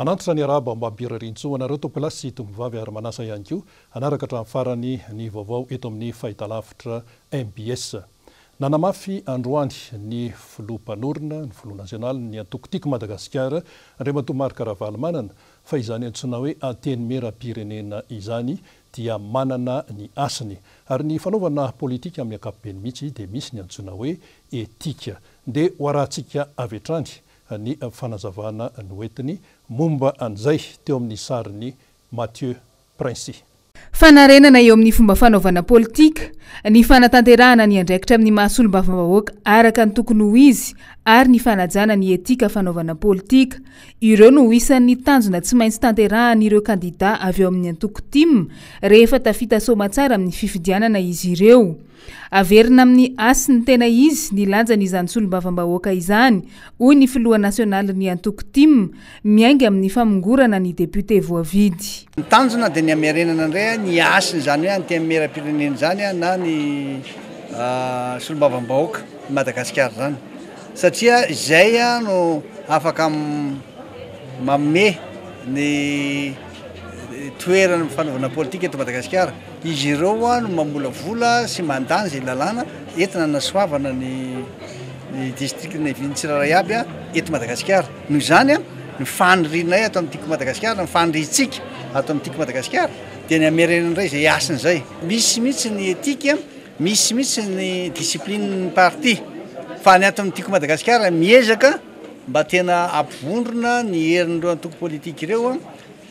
Manantitra ny arahaba mba hampirarintsoa anareo tompokolahy sy tompovavy ary manasa ihany koa hanaraka hatramin'ny farany ny vaovao eto amin'ny fahitalavitra mbs. Nanamafy androany ny filoha mpanorina, ny filoha nasionalin'ny antoko Tiako Madagasikara, Andriamatoa Marc Ravalomanana, fa izany antsoina hoe Antenimierampirenena izany dia manana ny hasiny. Ary ny fanaovana politika amin'ny ankapobeny mihitsy dia misy ny antsoina hoe etika. Ndeha ho arahantsika avy hatrany ny fanazavana noentiny momba an'izay teo amin'ny sarin'i Mathieu Princi. Fanarenana eo amin'ny fomba fanaovana politika, ny fanatanterahana ny andraikitra amin'ny maha solombavambahoaka araka ny tokony ho izy ary ny fanajana ny etika fanaovana politika. Ireo no isan'ny tanjona tsy maintsy tanterahan'ireo kandidà avy ao amin'ny antoko tim rehefa tafita soamatsara amin'ny fifidianana izy ireo. Averina amin'ny hasiny tena izy ny lanjan'izany solombavambahoaka izany, hoy ny filoha nasionalin'ny antoko tim, miainga amin'ny famongorana ny depiote voavidy. Ny tanjona dia ny hamerenana indray ny hasin'izany hoe antenimierampirenena izany na ny solombavambahoaka i Madagasikara izany satria izay no afaka manome ny toerana fanaovana politika eto Madagasikara. Izy ireo no mamolavola sy mandany izay lalàna entina hanasoavana ny ny district niavian'ny tsirairay aby eto Madagasikara. Noho izany, ny fanirianay ato amin'ny Tiako Madagasikara, ny faniriantsika ato amin'ny Tiako Madagasikara dia ny hamerenana indray izay hasina izay. Misy mihitsy ny éthique, misy mihitsy ny discipline ny parti, fa ny ato amin'ny Tiako Madagasikara miezaka mba tena hampivondrona ny herin'ireo antoko politika ireo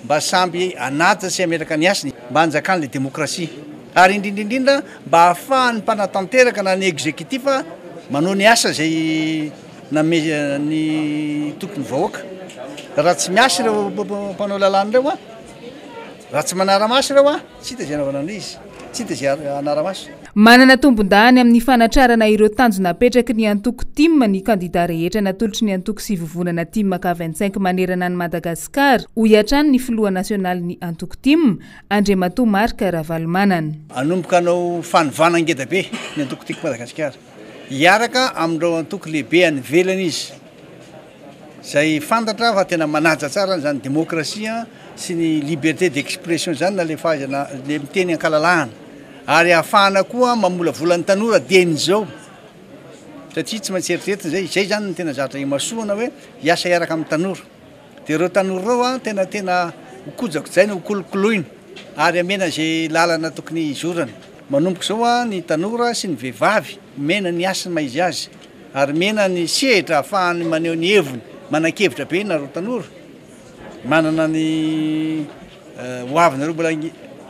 mba samby hanaja sy hametraka ny hasiny, mba hanjakan'ilay demokrasia. Ary indrindra indrindra mba hahafahan'ny mpanatanteraka na ny executif manao ny asa izay name ny toky ny vahoaka. Raha tsy miasa ireo mpanao lalàna ireo, raha tsy manara-maso ireo, tsy hita izay hanaovana an'izy, tsy hita izay hanara-maso. Manana tombondahiny amin'ny fanatrarana ireo tanjona apetraky ny antoko tim ny kandida rehetra natolotry ny antoko sy vovonana tim K 25 manerana an'i Madagasikara, hoy hatrany ny filoha nasionalin'ny antoko tim, Andriamatoa Marc Ravalomanana. Hanomboka hanao fanovana ngedabe ny antoko Tiako Madagasikara. Hiaraka amin'ireo antoko lehibe any ivelany izy. Izay fantatra fa tena manaja tsara an'izany demokrasia sy ny liberté d'expression izany na le fahaizana le miteny ankalalahana ary ahafahana koa mamolavola ny tanora dieny izao satria tsy maintsy eritreretina izay, izay izany no tena zavatra imasoana hoe hiasa hiaraka amin'ny tanora. Dia ireo tanora ireo an, tena tena ho kojakojaina, ho kolokoloina ary hamena izay lalana tokony hizorana. Manomboka izao an, ny tanora sy ny vehivavy omena ny hasiny maha izy azy ary omena ny sehatra ahafahany maneho ny heviny, manan-kevitra be nareo tanora, manana ny ho avinareo mbola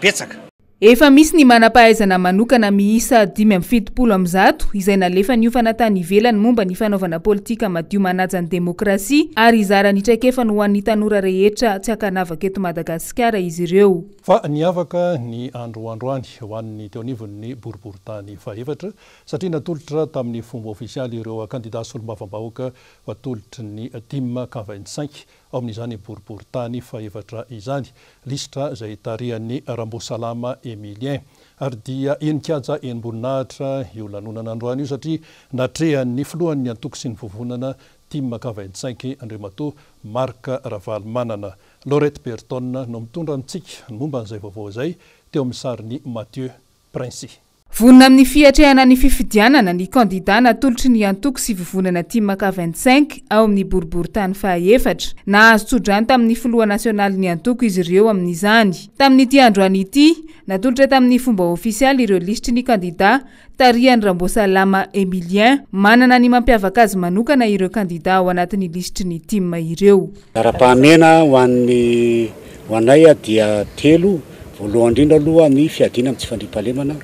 betsaka. Efa misy ny manam-pahaizana manokana miisa 175 izay nalefa niofana tany ivelany momba ny fanaovana politika madio manaja ny demokrasia ary hizara ny traikefany ho an'ny tanora rehetra tsy ankanavaka eto Madagasikara izy ireo. Fa niavaka ny andro androany ho an'ny teo anivon'ny boriborintany fahefatra satria natolotra tamin'ny fomba ofisialy ireo kandida solombavambahoaka atolotry ny tim K 25 ao amin'izany boriborintany fahefatra izany, lisitra izay tarihan'i Rambosalama Emilien. Ary dia henin-kaja henim-boninahitra io lanonana androany io satria natrehan'ny filohan'ny antoko sy ny vovonana tim K 25 Andriamatoa Marc Ravalomanana. Laurette Berton no mitondra amintsika ny momba an'izay vaovao izay teo amin'ny sarin'i Mathieu Princi. Vonona amin'ny fiatrehana ny fifidianana ny kandidà natolotry ny antoko sy vovonana tim K 25 ao amin'ny boriborintany fahaefatra. Nahazo tsodrano tamin'ny filoha nasionalin'ny antoko izy ireo amin'izany. Tamin'ity androany ity, natolotra tamin'ny fomba ofisialy ireo lisitry ny kandidà tarihan'i Ramboasalama Emilien. Manana ny mampiavaka azy manokana ireo kandidà ao anatin'ny lisitry ny tim ireo. Laharam-pahamehana ho an'ny ho anay dia telo, voalohany indrindra aloha ny fiadiana amin'ny tsy fandriampahalemana,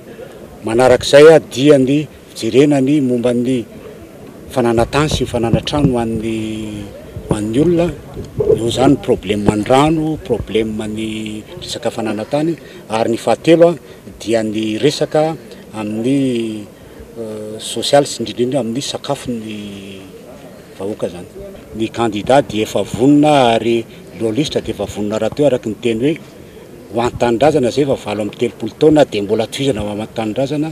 manarak'izay dia ny fijerena ny momba ny fananan-tany sy ny fananan-trano ho an'ny ho an'ny olona, eo izany ny problème ny rano, problème ny resaka fananan-tany, ary ny fahatelo dia ny resaka amin'ny sosialy sy indrindra indrindra amin'ny sakafon'ny vahoaka izany. Ny kandida dia efa vonona ary ireo lisitra dia efa vonona rahateo araka ny teny hoe ho an-tanindrazana izay efa 38 taona dia mbola tohizana ho an-tanindrazana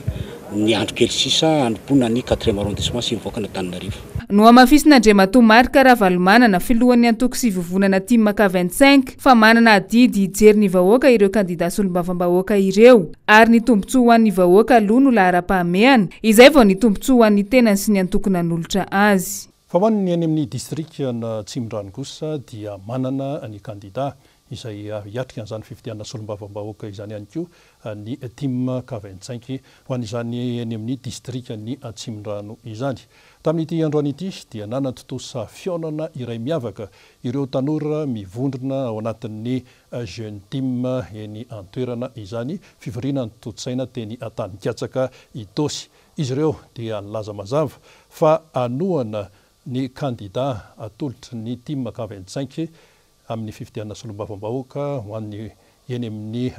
ny andro kely sisa hanompoana ny quatrième arrondissement sy ny vahoakan'Antananarivo. Nohamafisin'Andriamatoa Marc Ravalomanana, filohan'ny antoko sy vovonana tim K 25, fa manana adidy hijery ny vahoaka ireo kandida solombavambahoaka ireo ary ny tombontsoa ho an'ny vahoaka aloha no laharam-pahamehana, izay vao ny tombontsoa ho an'ny tenany sy ny antoko nanolotra azy. Fa ho an'ny any amin'ny distrikan'Atsimondrano kosa dia manana ny kandida izay hiatrika an'izany fifidianana solombavambahoaka izany ihany koa ny tim K 25 ho an'izany eny amin'ny distrikan'i Atsimondrano izany. Tamin'ity androany ity dia nanatontosa fihaonana iray miavaka ireo tanora mivondrona ao anatin'ny Jeune Tim eny an-toerana izany fivoriana notontosaina teny Antanikatsaka Itaosy. Izy ireo dia nilaza mazava fa hanohana ny kandida atolotry ny Tim K 25 amin'ny fifidianana solombavambahoaka ho an'ny eny amin'ny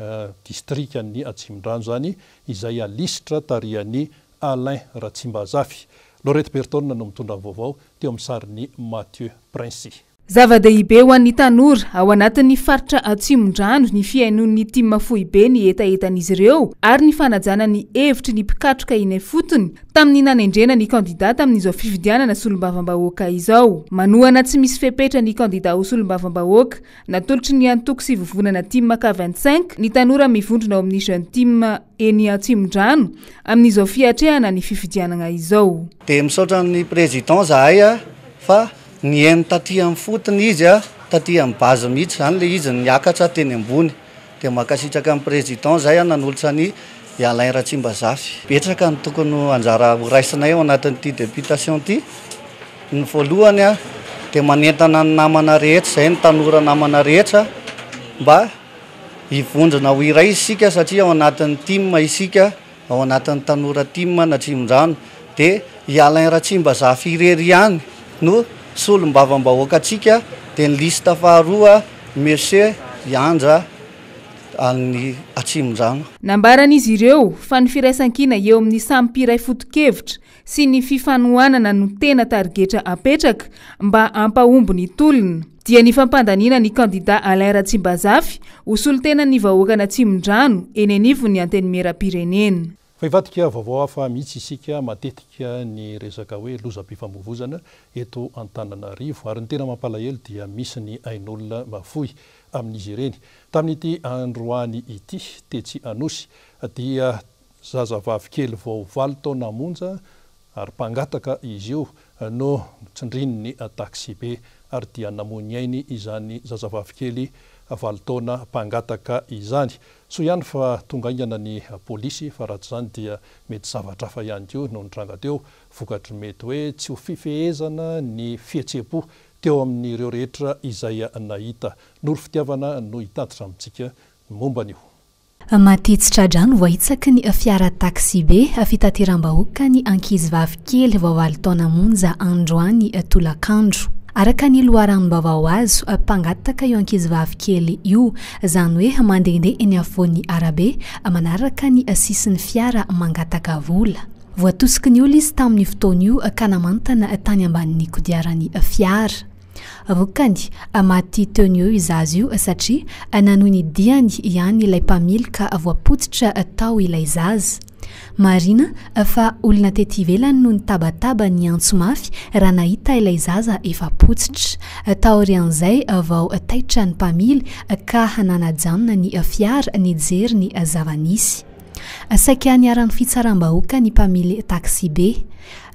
distrikan'i Atsimondrano izany, izay lisitra tarihan'i Alain Ratsimbazafy. Laurette Bertone no mitondra ny vaovao teo amin'ny sarin'i Mathieu Princy. Zava-dehibe ho an'ny tanora ao anatin'ny faritra Atsimondrano ny fihainoan'ny tim foibe ny hetahetan'izy ireo ary ny fanajana ny hevitry ny mpikatroka eny ifotony tamin'ny nanendrena ny kandida tamin'izao fifidianana solombavambahoaka izao. Manohana tsy misy fepetra ny kandida ho solombavambahoaka natolotry ny antoko sy vovonana tim K 25 ny tanora mivondrona ao amin'ny Jeune Tim eny Atsimondrano amin'izao fiatrehana ny fifidianana izao. Dia misaotra ny président zahay fa nihaino taty amin'ny fotony izy, taty amin'ny base mihitsy izany ilay izy niakatra teny ambony. Dia mankasitraka ny président zay nanolotra an'i Alain Ratsimbazafy. Betsaka ny tokony ho anjara ho raisinay ao anatin'ity députation ity. Ny voalohany dia manentana ny namana rehetra izay, ny tanora namana rehetra mba hivondrona ho iray isika satria ao anatin'ny tim isika, ao anatin'ny tanora tim an'Atsimondrano. Dia i Alain Ratsimbazafy irery ihany no solombavambahoakantsika, dia ny liste faharoa Monsieur Ianja any Atsimondrano. Nambaran'izy ireo fa ny firaisankina eo amin'ny samy mpiray foto-kevitra sy ny fifanohanana no tena tarigetra apetraka mba hampahomby ny tolona, dia ny fampandaniana ny kandida Alain Ratsimbazafy ho solontenan'ny vahoakan'Atsimondrano eny anivon'ny Antenimierampirenena. Fa hivadika vaovao hafa mihitsy isika, matetika ny resaka hoe lozam-pifamoivozana eto Antananarivo ary ny tena mampalahelo dia misy ny ain'olona mafoy amin'izy ireny. Tamin'ity androany ity, tetsy Anosy, dia zazavavy kely vao valo taona monja ary mpangataka izy io no notsindrin'ny taxibe ary dia namoy ny ainy izany zazavavy kely valo taona mpangataka izany. Soa ihany fa tonga haingana ny polisy fa raha tsy izany dia mety zavatra hafa ihany koa no nitranga teo vokatry ny mety hoe tsy ho fifehezana ny fihetseham-po teo amin'ireo rehetra izay nahita. Noro Fitiavana no hitatitra amintsika ny momba an'io. Maty tsy tra-drano voahitsaky ny fiara taxi-be fitateram-bahoaka ny ankizivavy kely vao valo taona monja androany tolakandro. Araka ny loharanom-baovao azo, mpangataka io ankizivavy kely io, izany hoe mandehandeha eny afovoan'ny arabe manaraka ny sisin'ny fiara mangataka vola. Voatosiky ny olona izy tamin'io fotoana io ka namantana tany ambanin'ny kodiaran'ny fiara. Vokany, maty teo no eo io zaza io satria nanohy ny diany ihany ilay mpamily ka voapotsitra tao ilay zaza. Marihina fa olona tety ivelany no nitabataba niantso mafy raha nahita ilay zaza efa potsitra. Taorian'izay vao taitra ny mpamily ka nanajanona ny fiara nijery ny zava-nisy. Saika niharan'ny fitsaram-bahoaka ny mpamily taxi-be.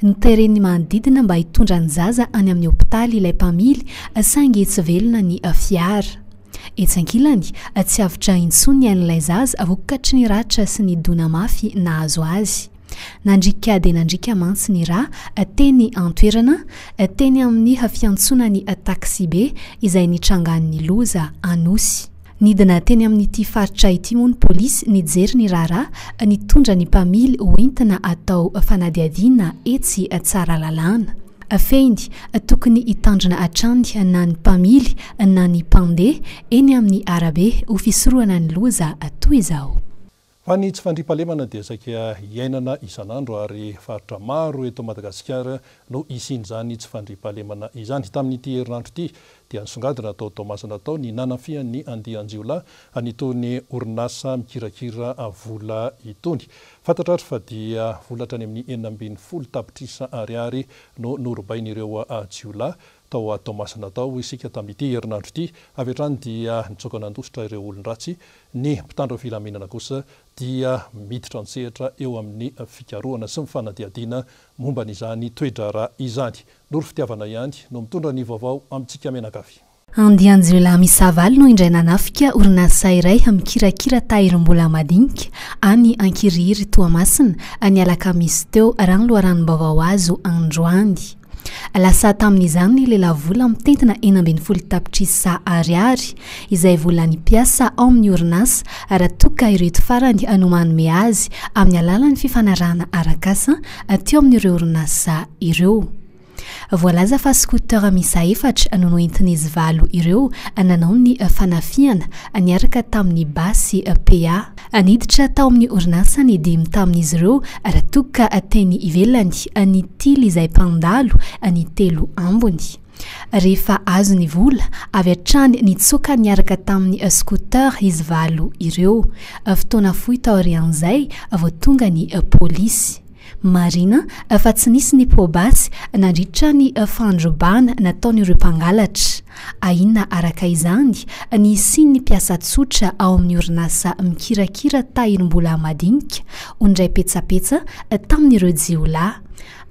Noteren'ny manodidina mba hitondra ny zaza any amin'ny hopitaly ilay mpamily saingy tsy velona ny fiara. Etsy ankilany, tsy avotra intsony ny ain'ilay zaza vokatry ny ratra sy ny dona mafy nahazo azy. Nandriaka dia nandriaka mantsy ny ra teny an-toerana, teny amin'ny fiantsonan'ny taxi-be izay nitrangan'ny loza Anosy. Nidina teny amin'ity faritra ity moa ny polisy nijery ny raharaha, nitondra ny mpamily hoentina atao fanadihadiana etsy Tsaralalàna. Fehiny, tokony hitandrina hatrany na ny mpamily na ny mpandeha eny amin'ny arabe ho fisorohana ny loza toy izao. Fa ny tsy fandriampahalemana dia saika iainana isan'andro ary faritra maro eto Madagasikara no hisian'izany tsy fandriampahalemana izany. Tamin'ity herinandro ity dia nisongadina tao Toamasina tao ny nanafihan'ny andian-jiolahy an'itony orinasa mikirakira vola itony. Fantatra ary fa dia vola hatrany amin'ny 16 tapitrisa ariary no norobain'ireo jiolahy tao Toamasina tao isika tamin'ity herinandro ity. Avy hatrany dia nitsoaka nandositra ireo olon-dratsy. Ny mpitandro filaminana kosa dia miditra an-tsehatra eo amin'ny fikarohana sy ny fanadihadiana momba an'izany toe-draharaha izany. Noro Fitiavana ihany no mitondra ny vaovao amintsika mianakavy. Andian-jiolahy miisa valo no indray nanafika orinasa iray mikirakira tahirim-bola madinika any Ankirihiry Toamasina ny alakamisy teo, raha ny loharanom-baovao azo androany. Lasa tamin'izany ny lelavola mitentina 16 tapitrisa ariary, izay volan'ny mpiasa ao amin'ny orinasa raha toa ka ireto farany no manome azy amin'ny alalan'ny fifanarahana arak'asa teo amin'ireo orinasa ireo. Voalaza fa scooter miisa efatra no noentin'izy valo ireo nanao ny fanafihana niaraka tamin'ny basy PA. Niditra tao amin'ny orinasa ny dimy tamin'izy ireo raha toa ka teny ivelany nitily izay mpandalo ny telo ambiny. Rehefa azo ny vola, avy hatrany nitsoaka niaraka tamin'ny scooter izy valo ireo. Fotoana fohy taorian'izay vao tonga ny polisy. Marihina fa tsy nisy ny poa-basy nandritra ny fandrobana nataon'ireo mpangalatra. Ahiana araka izany ny hisian'ny mpiasa tsotra ao amin'ny orinasa mikirakira tahirim-bola madinika ho niray petsapetsa tamin'ireo jiolahy.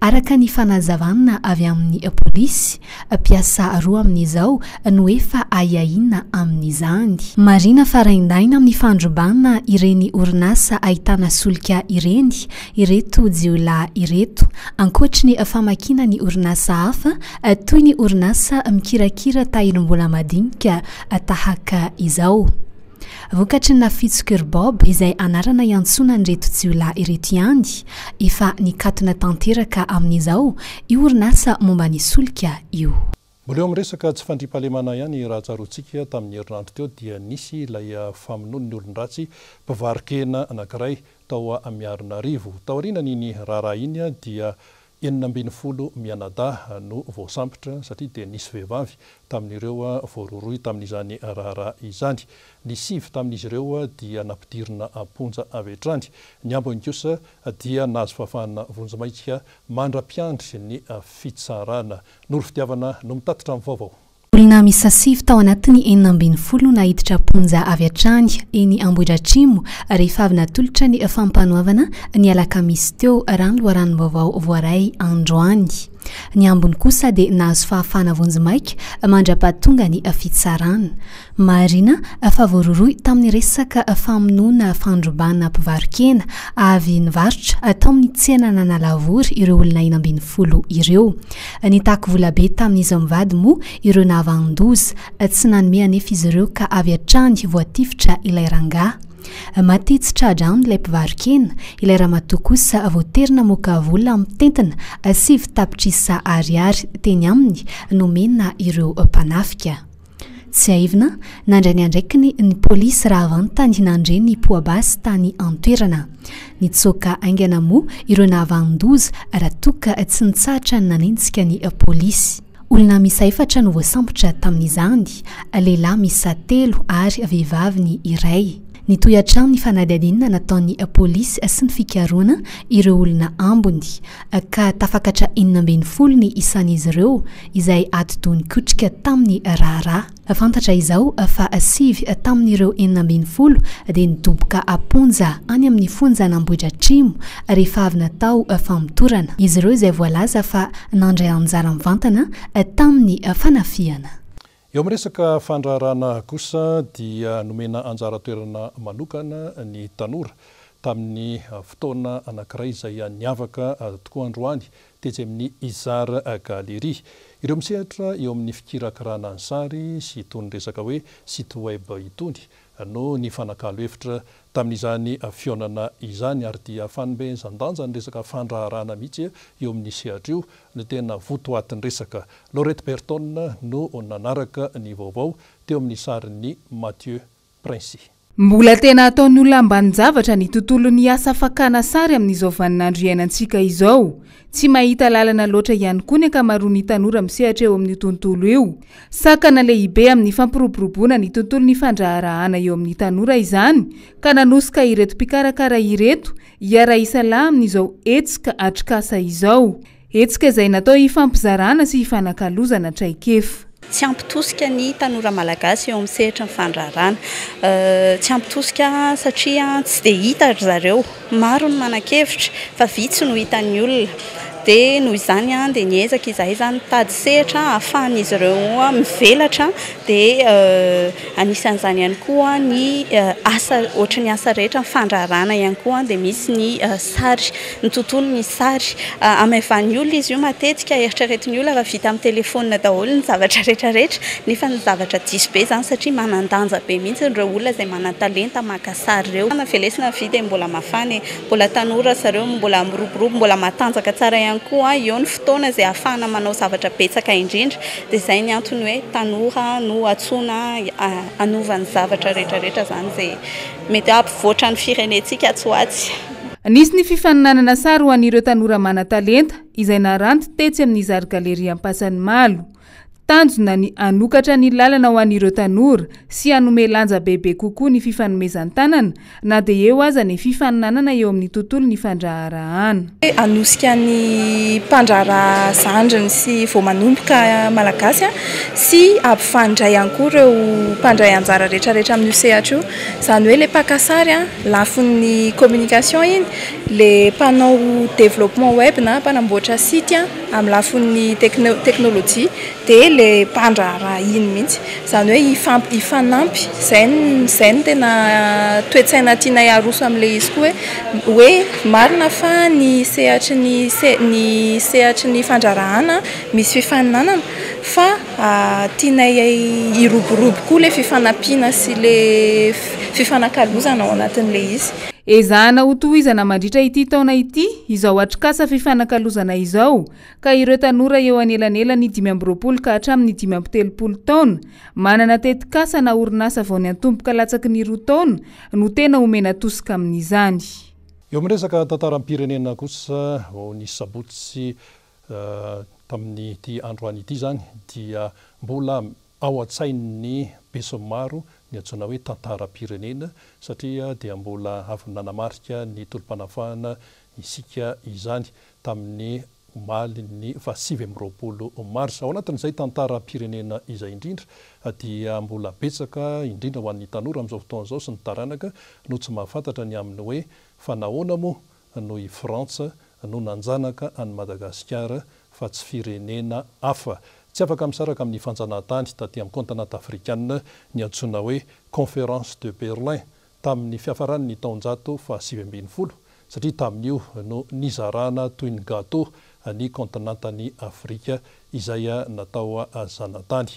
Araka ny fanazavana avy amin'ny polisy, mpiasa roa amin'izao no efa ahiahiana amin'izany. Marihina fa raindahina amin'ny fandrobana ireny orinasa ahitana solika ireny ireto jiolahy ireto, ankoatry ny famakiana ny orinasa hafa toy ny orinasa mikirakira tahirim-bola madinika tahaka izao. Vokatry ny nafitsok'i ry Bob, izay anarana iantsoana an'ireto jiolahy ireto ihany, efa nikatona tanteraka amin'izao io orinasa momba ny solika io. Mbola eo amin'ny resaka tsy fandriampahalemana ihany, raha tsaroantsika tamin'ny herinandro teo dia nisy ilay famonoan'ny olon-dratsy mpivaro-kena anankiray tao Miarinarivo. Taorianan'iny raharaha iny dia 16 mianadahy no voasambotra satria dia nisy vehivavy tamin'ireo voarohirohy tamin'izany raharaha izany. Ny sivy tamin'izy ireo dia nampidirina am-ponja avy hatrany. Ny ambiny kosa dia nahazo fahafahana vonjimaika mandra-piandry ny fitsarana. Noro Fitiavana no mitatitra ny vaovao. Olona miisa sivy tao anatin'ny 16 no naiditra am-ponja avy hatrany eny Ambohidratrimo rehefa avy natolotra ny fampanoavana ny alakamisy teo, raha ny loharanom-baovao voaray androany. Ny ambiny kosa dia nahazo fahafahana vonjimaika mandra-pahatonga ny fitsarana. Marihina fa voarohirohy tamin'ny resaka famonoana fandrobana mpivaro-kena avy nivarotra tao amin'ny tsenan'Analavory ireo olona 16 ireo. Nitaky volabe tamin'izy mivady moa ireo nahavanon-doza. Tsy nanome anefa izy ireo ka avy hatrany voatifitra ilay rangahy. Maty tsy tra-drano ilay mpivaro-kena, ilay ramatoa kosa voatery namoaka vola mitentina sivy tapitrisa ariary teny aminy nomena ireo mpanafika. Tsiahivina, nandray ny andraikiny ny polisy raha vantany nandre ny poa-basy tany an-toerana. Nitsoaka haingana moa ireo nahavanon-doza raha toa ka tsy nitsahatra ny nanenjika ny polisy. Olona miisa efatra no voasambotra tamin'izany, lehilahy miisa telo ary vehivavy ny iray. Nitohy hatrany ny fanadihadiana nataon'ny polisy sy ny fikarohana ireo olona ambiny, ka tafakatra 16 ny isan'izy ireo izay atidoha nikotrika tamin'ny raharaha. Fantatra izao fa sivy tamin'ireo 16 dia nidoboka am-ponja any amin'ny fonjan'Ambohidratrimo rehefa avy natao famotorana. Izy ireo izay voalaza fa nandray anjara mivantana tamin'ny fanafihana. Eo amin'ny resaka fandraharahana kosa dia nomena anjara toerana manokana ny tanora tamin'ny fotoana anankiray izay niavaka tokoa androany tetsy amin'ny Izar Gallery. Ireo misehatra eo amin'ny fikirakirana ny sary sy itony resaka hoe site web itony no nifanakalo hevitra tamin'izany fihaonana izany ary dia fanomezan-danja ny resaka fandraharahana mihitsy eo amin'ny sehatra io no tena votoatin'ny resaka. Laurette Berton no nanaraka ny vaovao teo amin'ny sarin'i Mathieu Princi. Mbola tena ataon'ny olona ambanin-javatra ny tontolon'ny asa fakana sary amin'izao vaninandro iainantsika izao. Tsy mahita lalana loatra ihany koa ny ankamaroan'ny tanora misehatra eo amin'io tontolo io. Sakana lehibe amin'ny fampiroboroboana ny tontolon'ny fandraharahana eo amin'ny tanora izany ka nanosika ireto mpikarakara ireto hiara-hisalahy amin'izao hetsika atrikasa izao. Hetsika izay natao hifampizarana sy hifanakalozana traikefa. Tsy ampy tosika ny tanora malagasy eo amin'ny sehatry ny fandraharahana. Tsy ampy tosika satria tsy dia hita ry zareo. Maro ny manan-kevitra fa vitsy no hitan'ny olona. Dia noho izany dia niezaka izahay izany nitady sehatra ahafahan'izy ireo mivelatra dia anisan'izany ihany koa ny asa ohatry ny asa rehetra ny fandraharahana ihany koa dia misy ny sary, ny tontolon'ny sary. Hamaivan'ny olona izy io matetika, eritreretin'ny olona fa vita amin'ny telefaonina daholo ny zavatra rehetra rehetra nefa ny zavatra diso be izany satria manan-danja be mihitsy ireo olona izay manan-talenta maka sary ireo. Na velesina ny vy dia mbola mafana e! Mbola tanora zareo, mbola miroborobo, mbola matanjaka tsara ihany koa, eo ny fotoana izay ahafahana manao zavatra betsaka indrindra, dia izay ny antony hoe tanora no antsoina hanova ny zavatra rehetra rehetra izany izay mety hampivoatra ny firenentsika atsy ho atsy. Nisy ny fifaninanana sary ho an'ireo tanora manan-talenta izay naranty tetsy amin'ny Zary Galerie Ampasanimalo. Tanjona ny hanokatra ny lalana ho an'ireo tanora sy hanome lanja bebe kokoa ny fifanomezan-tanana na dia eo aza ny fifaninanana eo amin'ny tontolon'ny fandraharahana. Hanosika ny mpandraharaha zandriny sy vao manomboka malagasy sy hampifandray ihany koa ireo mpandray anjara rehetrarehetra amin'io sehatra io. Izany hoe ilay mpaka sary, lafiny communication iny, ilay mpanao développement web na mpanamboatra site, Amin'ny lafiny teknolojia dia ilay mpandraharaha iny mihitsy, izany hoe hifamp- hifanampy, izay no izay no tena toe-tsaina tianay haroso amin'ilay izy koa hoe hoe marina fa ny sehatry ny se- ny sehatry ny fandraharahana misy fifaninanana fa tianay hiroborobo koa ilay fifanampiana sy ilay fifanakalozana ao anatin'ilay izy. Ezahana hotohizana mandritra ity taona ity izao atrikasa fifanakalozana izao ka ireo tanora eo anelanelan'ny 25 ka hatramin'ny 35 taona, manana tetikasa na orinasa vao niantomboka latsaky ny roa taona no tena omena tosika amin'izany. Eo amin'ny resaka tantaram-pirenena kosa, vao ny sabotsy tamin'ity androany ity izany dia mbola ao an-tsain'ny besinimaro ny antsoina hoe tantaram-pirenena satria dia mbola avy nanamarika ny tolom-panafahana isika izany tamin'ny omaly ny faha 29 marsa. Ao anatin'izay tantaram-pirenena izay indrindra dia mbola betsaka indrindra ho an'ny tanora amin'izao fotoana izao sy ny taranaka no tsy mahafantatra ny amin'ny hoe fa nahoana moa no i Frantsa no nanjanaka an'i Madagasikara fa tsy firenena hafa. Tsy afaka misaraka amin'ny fanjanahantany taty amin'ny kaontinanta afrikana ny antsoina hoe Conférence de Berlin tamin'ny fiafaran'ny taonjato faha 19 satria tamin'io no nizarana toy ny gâteau ny kaontinantan'i Afrika izay natao zanatany.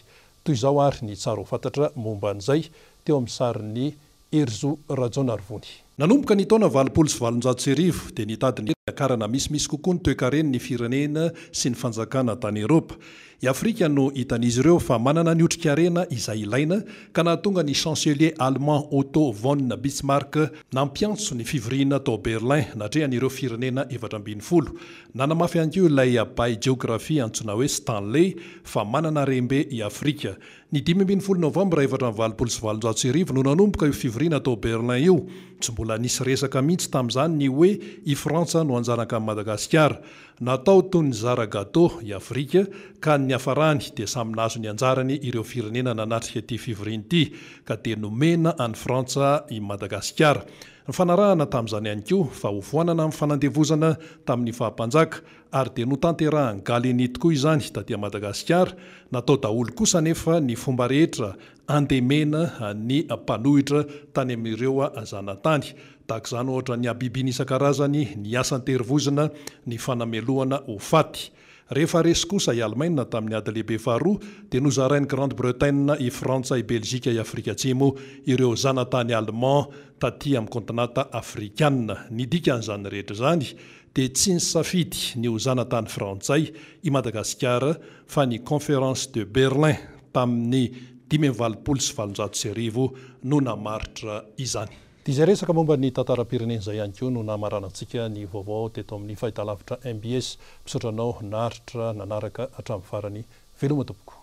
Toy izao ary ny tsara ho fantatra momba an'izay teo amin'ny sarin'ny Herizo Rajaonarivony. Nanomboka ny taona 1880 dia nitady ny niakarana misimisy kokoa ny toekaren' ny firenena sy ny fanjakana tany Eropa. I Afrika no hitan' izy ireo fa manana ny otrikarena izay ilaina ka nahatonga ny chancelier allemand Otto von Bismarck nampiantso ny fivoriana tao Berlin natrehan' ireo firenena 14. Nanamafy ihany koa ilay mpahay jeografia antsoina hoe Stanley fa manana harem-be i Afrika. Ny 15 novambra 1884 no nanomboka io fivoriana tao Berlin io. Tsy mbola nisy resaka mihitsy tamin'izany ny hoe i Frantsa no hanjanaka an'i Madagasikara. Natao toy ny zara gâteau i Afrika ka ny niafarany dia samy nahazo ny anjarany ireo firenena nanatrika ity fivoriana ity ka dia nomena an'i Frantsa i Madagasikara. Nifanarahana tamin'izany ihany koa fa hofoanana amin'ny fanandevozana tamin'ny faha-mpanjaka Ary dia notanterahan'i Gallieni tokoa izany taty Madagasikara, natao daholo kosa anefa ny fomba rehetra handemena ny mpanohitra tany amin'ireo zanatany. Tahaka izany ohatra ny habibiana isan-karazany, ny asa an-terivozona, ny fanamelohana ho faty. Rehefa resy kosa i Alemaina tamin'ny ady lehibe faharoa dia nozarain'i Grande-Bretagne, i Frantsa, i Belzika, i Afrika Atsimo ireo zanatany Allemand taty amin'ny kaontinanta Afrikana. Ny dikan'izany rehetra izany dia tsy nisafidy ny ho zanatany frantsay i Madagasikara fa ny Conférence de Berlin tamin'ny 1885 no namaritra izany. Dia izay resaka momba ny tantaram-pirenena izay ihany koa no namaranantsika ny vaovao teto amin'ny fahitalavitra mbs. Misaotra anao naharitra nanaraka hatramin'ny farany. Veloma tompoko.